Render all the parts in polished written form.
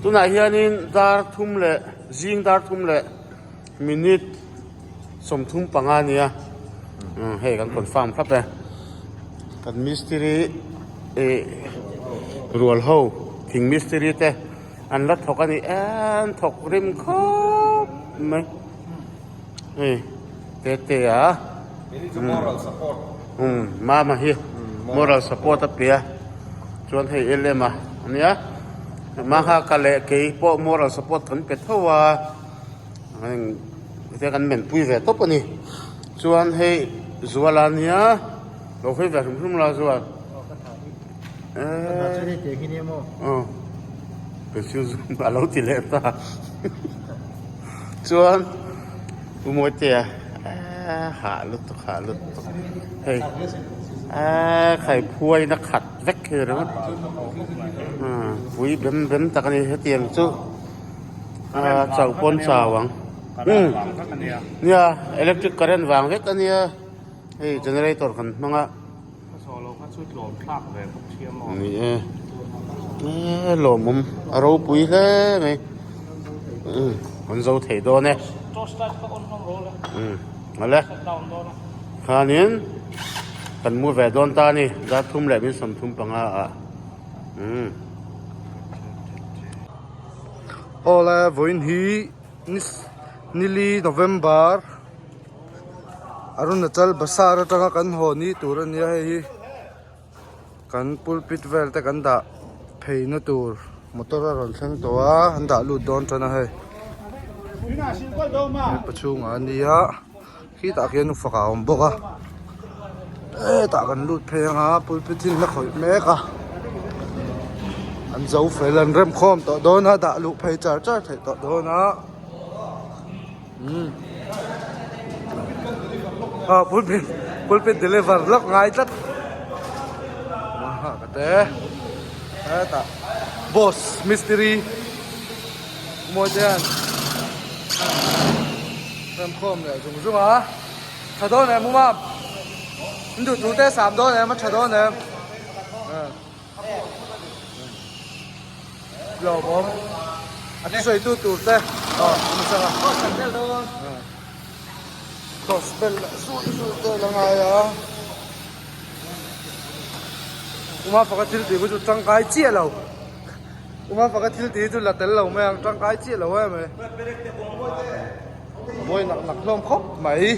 Tunah hianin dar thum leh zing dar thum leh minute 35 a nia hei kan confirm thlap e kan mistiri ih rual ho thing mistiri te an la thawk a ni an thawk rim khawp mai hei tete a umm mama hi moral support a pe a chuan hei lm a ania mahaka leh kei pawh moral support kan pe tho a. Heng te kan men pui ve tawp a ni chuan hei zual a nia lo hawi ve hrim hrim la zual aw pencil zum a lo ti leh ta chuan u Mawitea hah lutuk hah lutuk hei khai phuai na khat vek hi ringawt pui bem bem tak a ni hetiang chu. A chauh pawn chau ang umm nia electric current vang vek a nia hei generator kan hmang a ni e eee lawmawm a ropui hle mai umm an zo thei dawn e umm awle khanin kan mu ve dawn ta a ni dar thum leh min 35 ah umm. Awle vawiin hi nili November Arunachal Basar atanga kan haw ni tur a nia hei hi kan pulpit vel te kan dah phei na tur motor a rawn thleng tawh a an dah lut dawn tan a hei hepa chhungah a nia. Khitah khian ufak a awm bawk a hetah kan lut phei anga pulpit hi an la khawih mek a an zo fel an rem khawm tawh dawn a dah luh phei char char theih tawh dawn a umm ah pulpit pulpit deliver lawk ngai tlat ka te hetah boss mistiri mawi te hian. Remkhawm leh zung zung a tha dawn em umam in duh thu te sam dawn em a tha dawn em lawmawm a thusawi tu tur te aw a chang a cross bel leh zut zut te la ngai a uma faka thil tih khu chu tangkai chiah lo. Uma faka thil tih hi chu la tel lo mai ang tangkai chiah lo em e. A mawi nak nak hlawm khawp mai.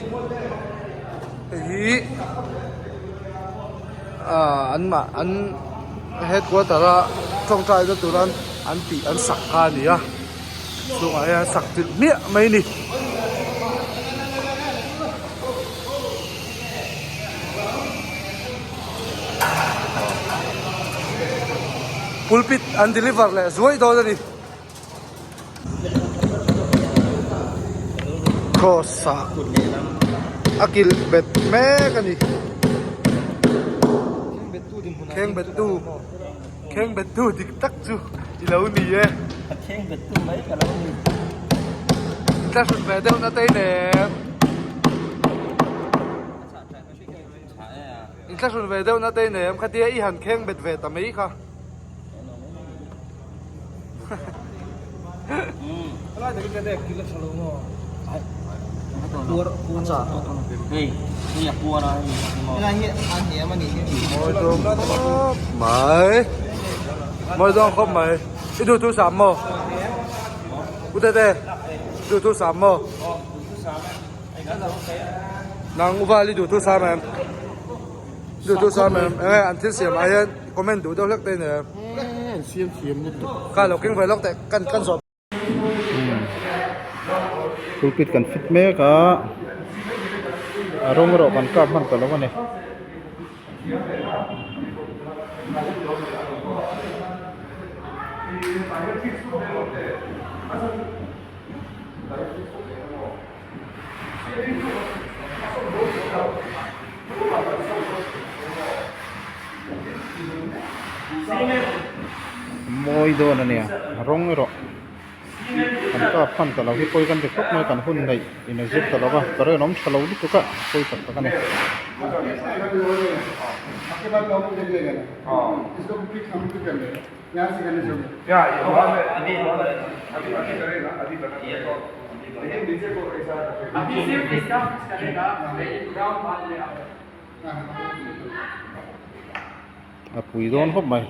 Hei hi ah an mah an headquarter a tawngtai na tur an an tih an sak kha a ni a chhungah hian sak chilh hmiah mai a ni. Pulpit an deliver leh zuai dawn a ni. Cross ah a kilh bet mek a ni. Kheng bet tu kheng bet tu dik tak chu i lo ni e. A kheng bet tu mai ka lo ni. Tla hrut ve deuh na tei nen. Inthlahrun ve deuh na te nei em khatia i han kheng bet ve ta mai kha. Mawi dawn khawp mai. Mawi dawn khawp mai. I duh thu sam maw? U Tete, duh thu sam maw? Nang uval i duh thu sam em? Duh thu sam em? Enge an thil siam ah hian comment duh deuh hlek te ni em? An siam thiam lutuk. Ka lo keng ve lawk teh kan kan zawh. Pulpit kan fit mek a, a rawng erawh kan kap hman ta lo a ni. Mawi dawn a nia a rawng erawh kan kap hman ta lo hi pawi kan ti khawp mai kan hun neih in a zir ta lo va current awm tha lo lutuk a pawi tak tak a ni. A pui dawn khawp mai.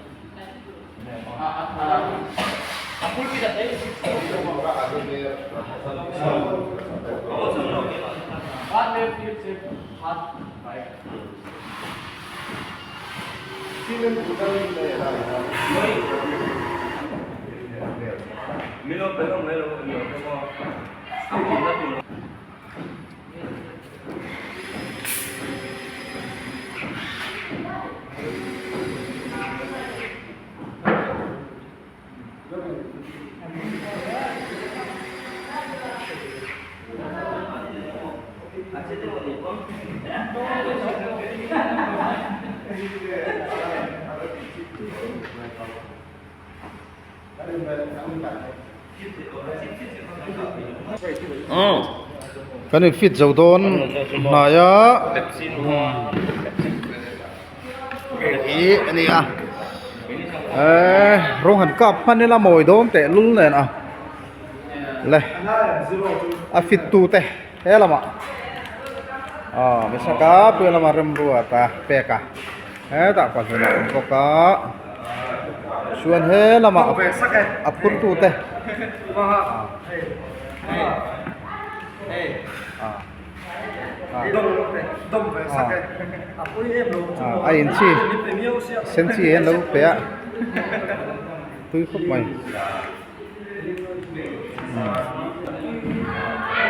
Kan in fit zo dawn hnai a hi a ni a eee rawng han kap hman ila mawi dawn teh lul nen a le a fit tu te he lamah aw misaka piah lamah remruat a pek a. Hetah pahnih a awm bawk a chuan he lamah a phur tu te a in chi sen chi hian lo pe a tui khawp mai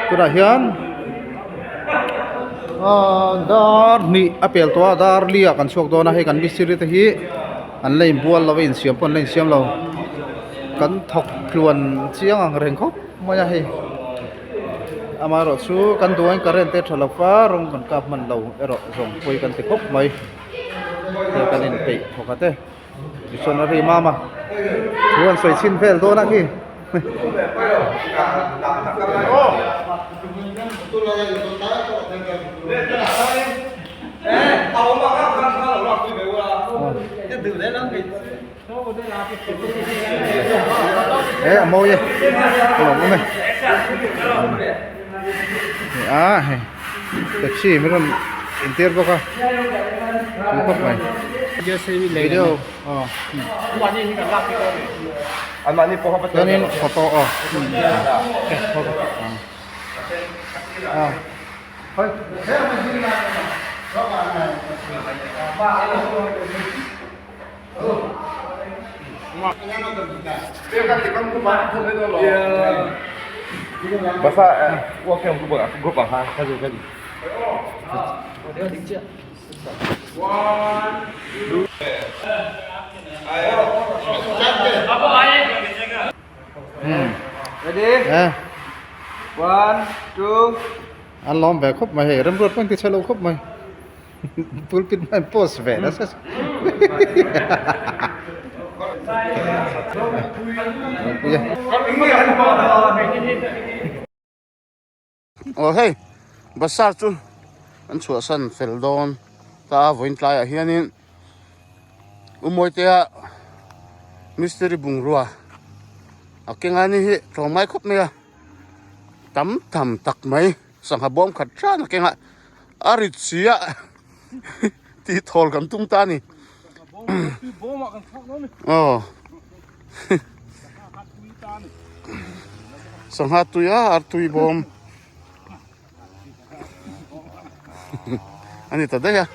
tunah hian aaa dar hnih a pel tawh a dar li ah kan chhuak dawn a hei kan mistiri te hi an la inbual lo a insiam pawh an la insiam lo kan thawk tluan chiang ang reng khawp mai a hei amaherawh chu kan duh angin current te a tha lo va rawng kan kap hman lo erawh zawng pawi kan ti khawp mai hei kan inpeih thawk a te. Missionary mama thu an sawi chhin vel dawn a khi. E a mawi e a lawm awm e a hei taxi min rawn intir bawk a tui khawp mai video aw chuanin photo aw aw An lawm ve khawp mai hei remruat pawh in ti chhe lo khawp mai. Pulpit hmai post ve nasa Aw hei Basar chu an chhuahsan fel dawn ta a vawiin tlaiah hianin Umawitea mistiri bungrua a keng a ni hi tlawmngai khawp mai a tam tham tak mai sangha bawm khat ran a keng a. A rit si a tih thawl kan tum ta a ni. Aw. Sangha tui a ar tui bawm. A ni ta daih a.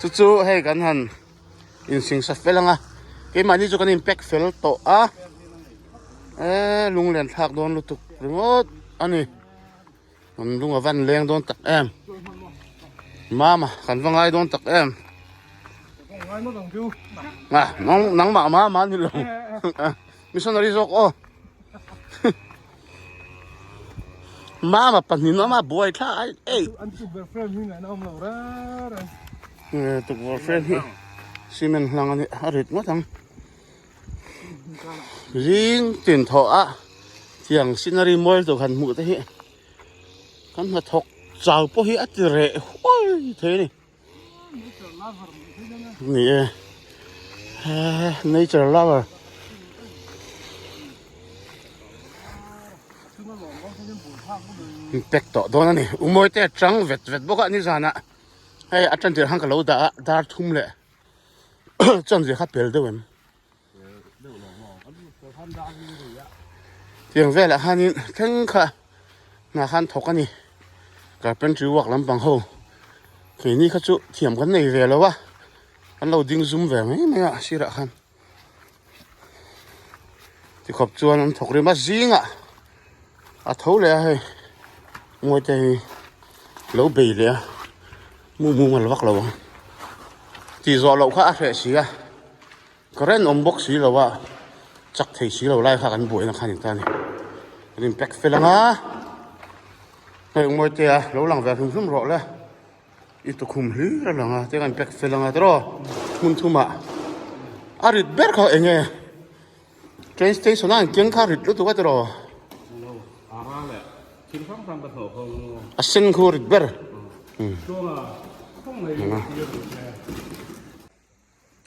Chu chu hei kan han insingsa fel ang a. Keimahni chu kan in pack fel tawh a. E lunglen thlak dawn lutuk ringawt a ni. Kan lung a van leng dawn tak em. Mama kan va ngai dawn tak em. Ah, nang nangmah mama ni lo. Missionary zawk aw. Mama pahnih no ama buai thla ai ei. An tukverh frame hi ngaihna awm lo reng reng. Eh, tukverh frame hi cement hlang ani a rit ngawt ang. Zing tin thawh a tiang scenery mawi tur han hmuh te hi kan hnathawk chau pawh hi a ti reh huai thei a ni. Ni e nature lover. In pack tawh dawn a ni. Umawi te a chang vet vet bawk a nizanah hei a tan tir khan ka lo dah a dar thum leh chuan zia kha pel deuh em. Tiang velah khanin thleng kha hna khan thawk a ni. Carpentry work lampang ho keini kha chu thiam kan nei ve lo a an lo ding zum ve mai mai a sirah khan. Tikhawp chuan an thawk rim a zingah a tho leh a hei ngawite hi lo bei leh a mu mumal vak lo ang tih zawh loh kha a hreh si a current awm bawk si lo a chak thei si lo lai kha kan buaina kha a ni ta a ni kan in pack fel ang a hei ngawite a lo lang ve hrim hrim rawh le. I tukhum hlir a lang a tiang an pack fel anga tiraw hmun thumah a rit ber kha eng nge train station a an keng kha a rit lutuk a tiraw a sen khu a rit ber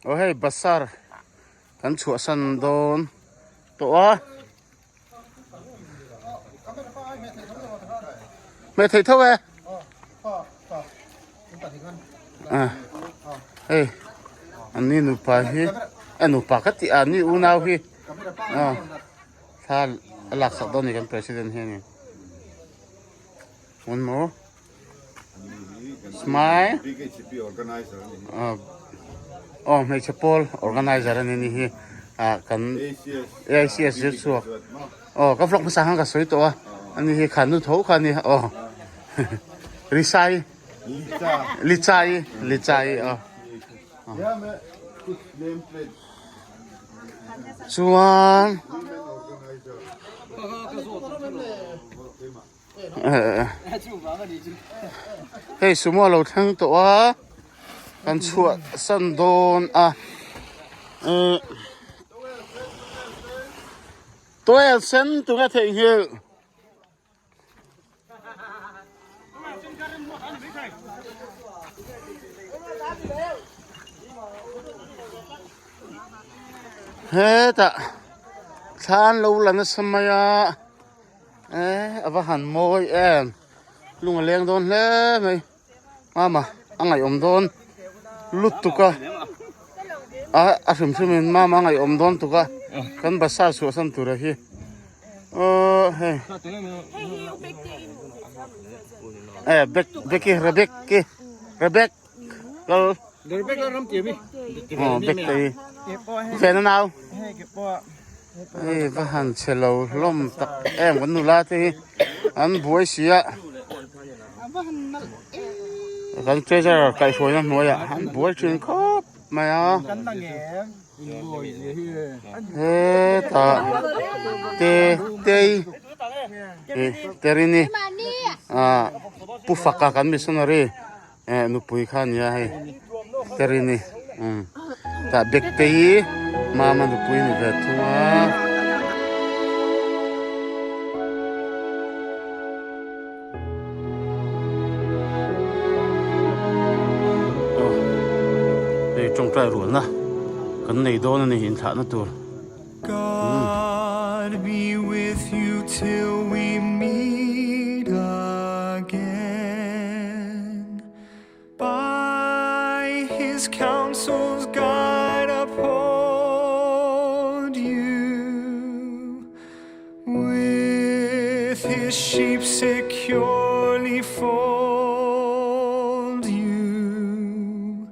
aw hei basar kan chhuahsan dawn tawh a. Hmeh theih tho e. À. Hei. An ni nupa hi. A nupa ka ti a ni unau hi. À. Thla a lak sak dawn ni kan president hian in. One more. Smile. Aw hmeichhe pawl organizer a ni ni hi ah kan AICS zir chhuak aw ka vlog hmasa khan ka sawi tawh a ani hi khan nu tho kha a ni aw Risai Lichai Lichai aw chuan Hei sumo a lo thleng tawh a kan chhuah san dawn a eh towel sen tunge theihnghilh. Hetah thla an lo la nasa mai a. Eh a va han mawi em lung a leng dawn hle mai mama a ngaihawm dawn lutuk a a a hrim hrim in mama a ngaihawm dawn tuk a kan basa chhuah san tur a hi aw hei eh bek beki rebek ki rebek kal aw bek te hi fen a nau. Hei va han chhe lo hlawm tak em kan nula te hi an buai si a kan treasurer kaihhruaina hnuaiah an buai thin khawp mai a hetah te tei ih terini ah pu faka kan missionary Eh nupui kha nia hei Terini umm tah Bekte hi mama nupui ni ve thung a. Aw hei tawngtai rualna kan nei dawn a ni inthlahna tur. God be with you till we meet again By his counsels guide uphold you With his sheep securely fold you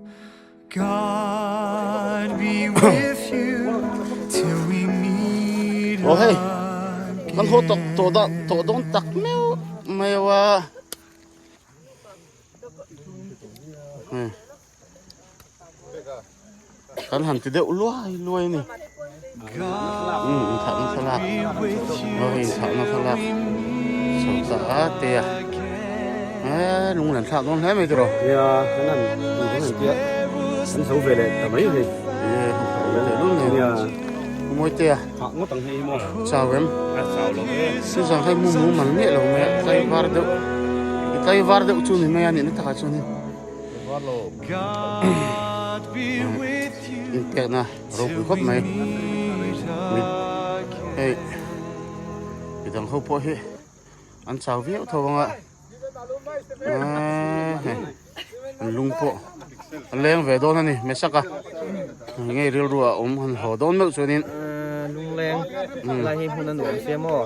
God be with you till we meet Aw hei kan haw tawh tawh dah tawh dawn tak meuh mai a hei kan han ti deuh luai luai a ni umm inthahna thlalak aw hei inthahna thlalak chho ta a te a. Eh lung len thlak dawn hle mai tiraw. Nia kan han tih kan han tia kan zo ve leh ta mai hei. Eh ve leh lul nei. Nia. Mawitea. Thah ngawt ang hei hi maw. Chau em. A chau lo e. Chuzang hei mu mu mal miah lo mai a tlai var deuh. I tlai var deuh chu ni mai a nihna takah chuan in. Var lo. Inpekna ropui khawp mai. Hei midang ho pawh hi. An chau viau tho ang a. Eee hei an lung pawh a leng ve dawn a ni Mesaka ngei rilru a awm han haw dawn meuh chuanin Lungleng lai hi hmun a nuam sia maw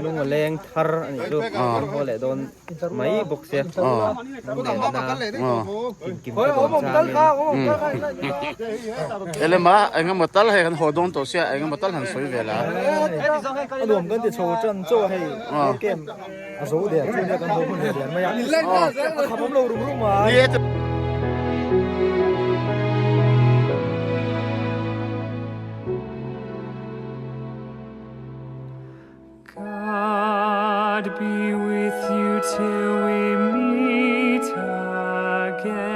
lung a leng thar a nih chu kan haw leh dawn mai bawk sia lunglenna tinkim te dawn changin. Elema engemaw tal hei kan haw dawn tawh sia engemaw tal han sawi ve la. A nuam kan ti chho tan chaw a hei game. A zo der chu nia kan haw hun leh der mai a. A kham awm lo rum rum mai. God be with you till we meet again.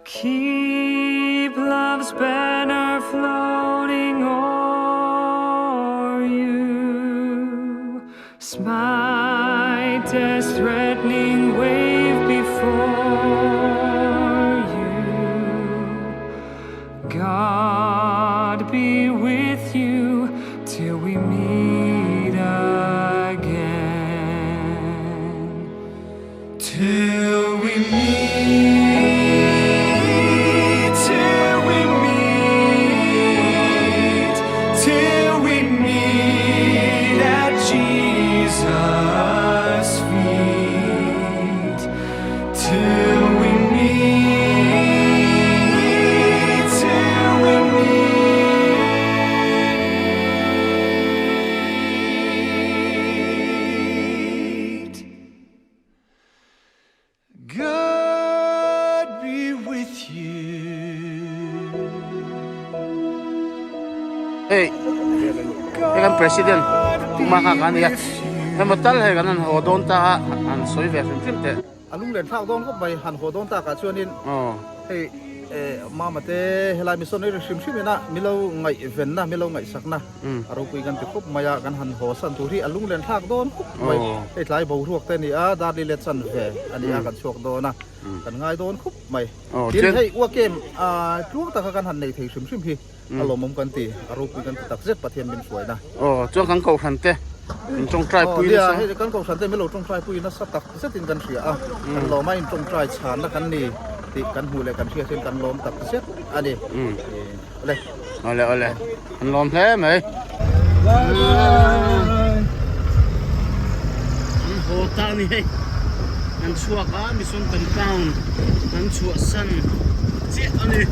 Keep love's banner floating o'er you. Smite death's threatening wave before you. God be with you till we meet again. Till we meet, till we meet, till we meet at Jesus' feet. Till we meet, till we meet. God be with you. Hei hei kan president Puma kha kha ania hema tal hei kan han haw dawn ta a han sawi ve hrim hrim teh. A lunglen thlak dawn khawp mai han haw dawn takah chuanin hei mama te helai mission ri hrim hrim ina milo ngaihvenna milo ngaihsakna A ropui kan ti khawp mai a, kan han haw san tur hi a lunglen thlak dawn khawp mai. Hei tlai boruak te a ni a, Darli let chan ve a ni a, kan chhuak dawn a, kan ngai dawn khawp mai. Tin hei ua kem tluang taka kan han nei thei hrim hrim hi a lawmawm kan ti, a ropui kan ti tak zet Pathian min hruaina. Aw, chuan kan kohhran te in tawngtai pui nasa. Aw, nia, hei kan kohhran te min lo tawngtai pui nasa tak zetin kan hria a, kan lawm a, in tawngtai chhanna kan ni tih kan hmuh leh kan hriat hian kan lawm tak zet a ni. Awle. Awle awle. An lawm hle mai. An haw ta a ni hei. An chhuak a mission compound an chhuah san chiah a ni.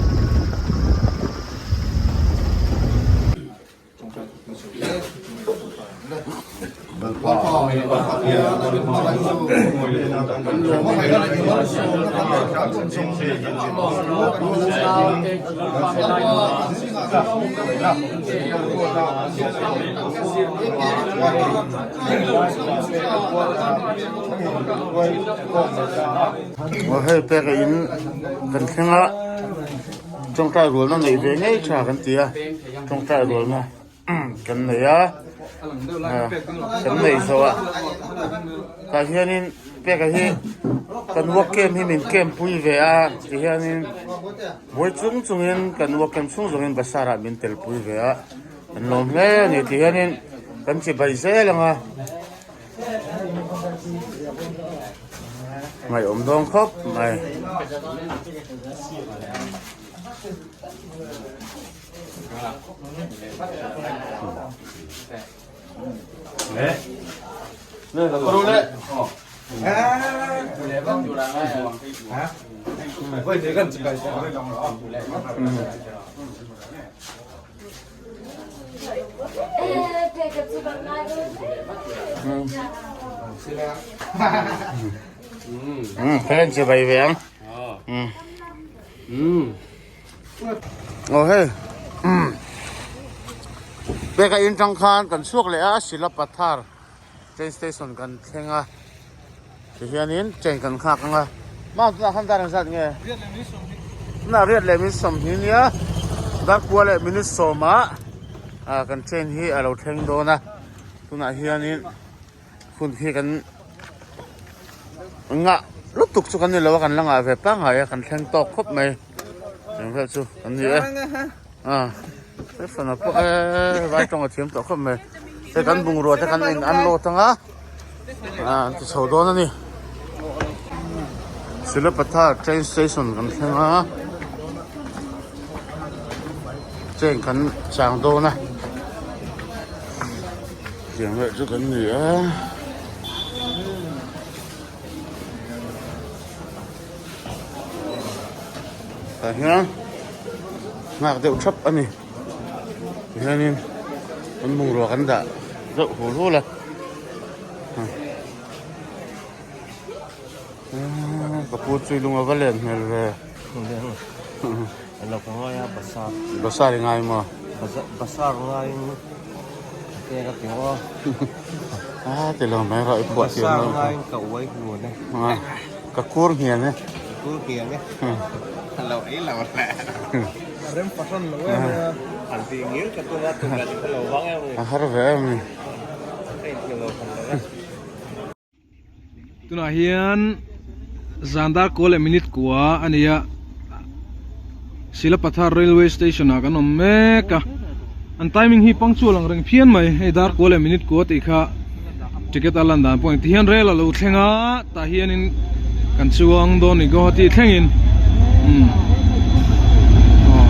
Hei pek a in kan thleng a tawngtai rualna neih ve ngei tha kan ti a tawngtai rualna kan nei a kan nei zawh a tah hianin peka hi kan work camp hi min camp pui ve a ti hianin buai chung chungin kan work camp chhung zawngin bazar ah min tel pui ve a kan lawm hle a ni ti hianin kan chi bai zel ang a ngaihawm dawn khawp mai. Heng chi bai ve ang. Aw hei peka in tang khan kan chhuak leh a Silapathar train station kan thleng a tihianin train kan nghak ang a mount tunah khan dar engzat nge tunah riat leh minute sawmhnih nia dar kua leh minute sawmah ah kan train hi a lo thleng dawn a tunah hianin hun hi kan Ngah lutuk chu kan ni lo a kan la ngah ve pangngai a kan thleng tawk khawp mai eng vel chu kan ni e a stefan a pawh e vai tawng a thiam tawh khawp mai. Hei kan bungrua te kan in unload anga ah an ti chho dawn a ni. Silapathar train station kan thleng a train kan chang dawn a tiang leh chu kan ni a. Tah hian nghak deuh thap a ni tihianin kan bungrua kan dah deuh hul hul a ka pu chu lung a va len hmel ve basar i ngai maw basar ngaiin te ka ti maw a ti lo mai rawh i phuah tir basar ngaiin ka uai hmun e ka kur nghian e ka kur nghian e ka lo ei lo le rem fahran lo em a han ti ngil ka tum a tum ka lo vang em a har ve em ni ka inhmu lo khan lo e. Tunah hian zan dar kawl leh minute kua a ni a Silapathar railway station ah kan awm mek a an timing hi punctual ang reng phian mai hei dar kawl leh minute kua tih kha ticket a lan dan pawh a ni tihian rail a lo thleng a tah hianin kan chuang dawn a ni Guwahati thlengin umm aw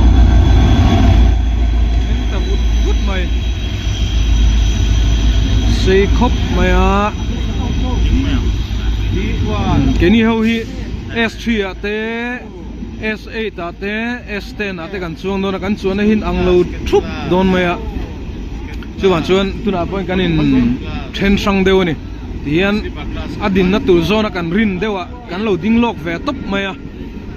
thleng ta vut vut mai sei khawp mai a. Keini ho hi S3 ah te S8 ah te S10 ah te kan chuang dawn a kan chuan na hi ang lo thup dawn mai a chuvang chuan tunah pawhin kan in then hrang deuh a ni tihian a dinna tur zawn a kan rin deuh a kan lo ding lawk ve tawp mai a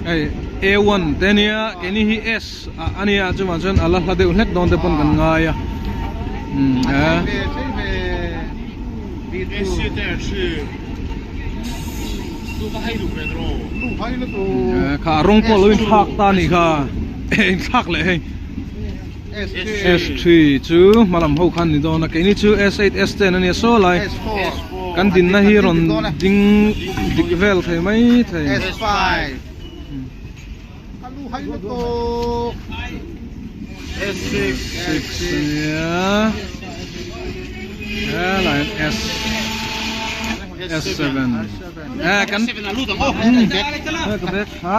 hei A1 te ania keini hi S ah a nia chuvang chuan a la hla deuh hlek dawn te pawn kan ngai a umm e kha rawng pawh lo inthlak ta a nih kha inthlak leh hei S three chu hma lam ho khan ni dawn a keini chu S eight S ten a nia saw lai kan dinna hi rawn ding dik vel thei mai thei. Six ania helai hian S S seven eh kan eh ka bag kha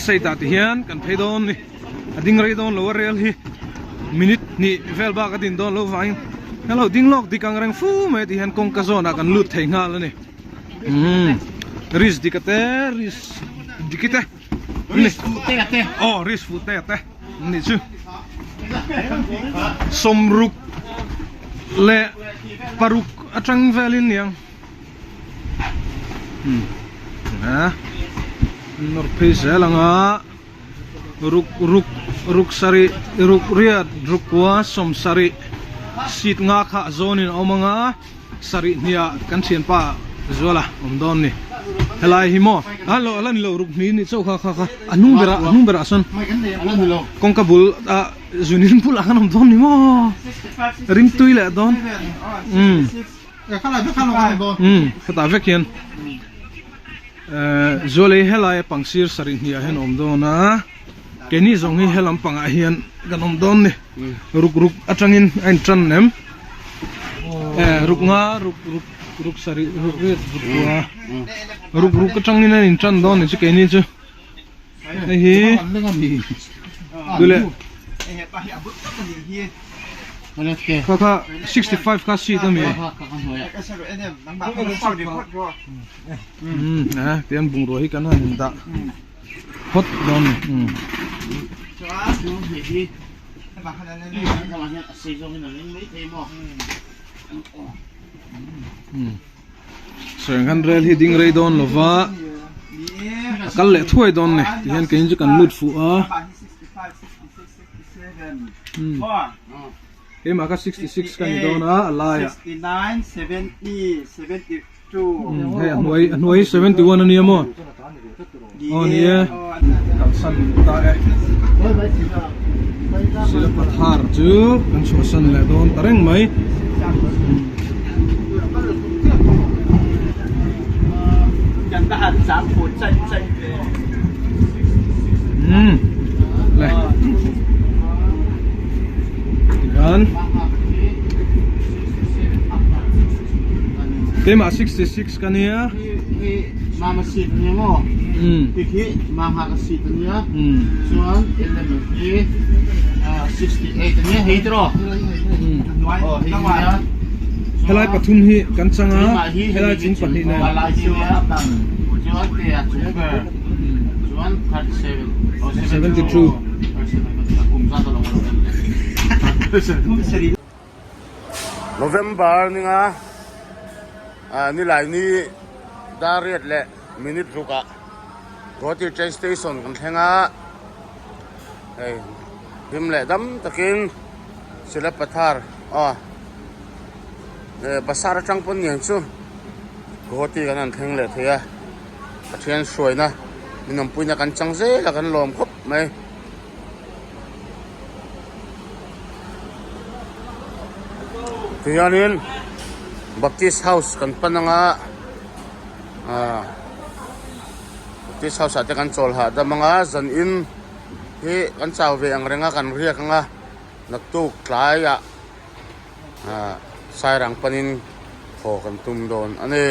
S eight ah ti hian kan phei dawn ni a ding rei dawn lo a rel hi minute hnih vel bak a din dawn loh vangin hello ding lawk dik ang reng fu mai ti hian kawngka zawnah kan lut thei nghal a ni. Umm ris dik ate ris dik ite ris fuh te ate aw ris fuh te ate ni chu sawmruk leh paruk atang velin niang umm a nawr phei zel anga ruk ruk ruk sarih ruk riat ruk kua sawm sarih seat nga kha zawnin a awm anga. Sarih hniah kan thianpa Zuala awm dawn ni. Helai hi maw? A lo a la ni lo ruk hnih ni chauh kha kha kha a hnung berah a hnung berah sawn kawngka bul a zunin bulah khan awm dawn ni maw? Rim tui leh dawn. Umm umm hetah vek hian eh Zuala hi helai a pangsir sarih hniah hian awm dawn a keini zawng hi helam pangah hian kan awm dawn ni. Ruk ruk atangin a intan em? Eh ruk nga ruk ruk ruk sarih ruk riat ruk kua ruk ruk atangin a intan dawn ni chu keini chu hei hi tule kha kha 65 kha seat ami um eh tian bungrua hi kan han dah phawt dawn ni um. Sawi khan rel hi ding rei dawn lova a kal leh thuai dawn ni tihian keini chu kan lut fuh a keimah kha 66 ka ni dawn a a laiah hei a hnuai a hnuai 71 a nia maw aw ni e kalsan ta e sila pathar chu kan chhuahsan leh dawn ta reng mai. Chuan keimah 66 ka nia. Mama seat ania maw? Ti khi Manghaka seat ania. Chuan element hi 68 ania hei tiraw? Aw hei ania. Helai pathum hi kan chang a, helai chung pahnih nen. Chuan te a chung ber. Chuan 37. 72. November ninga nilai ni dar riat leh minute rukah Guwahati train station kan thleng a hei hlim leh dam takin Silapathar aw Basar atang pawn niang chu Guwahati kan han thleng leh thei a Pathian hruaina min awmpuina kan chang zel a kan lawm khawp mai. Tihianin Baptist house kan pan anga ah Baptist house ah te kan chawl hahdam anga zan in hi kan chau ve ang reng a kan riak anga naktuk tlaiah ah sairang panin haw kan tum dawn a ni.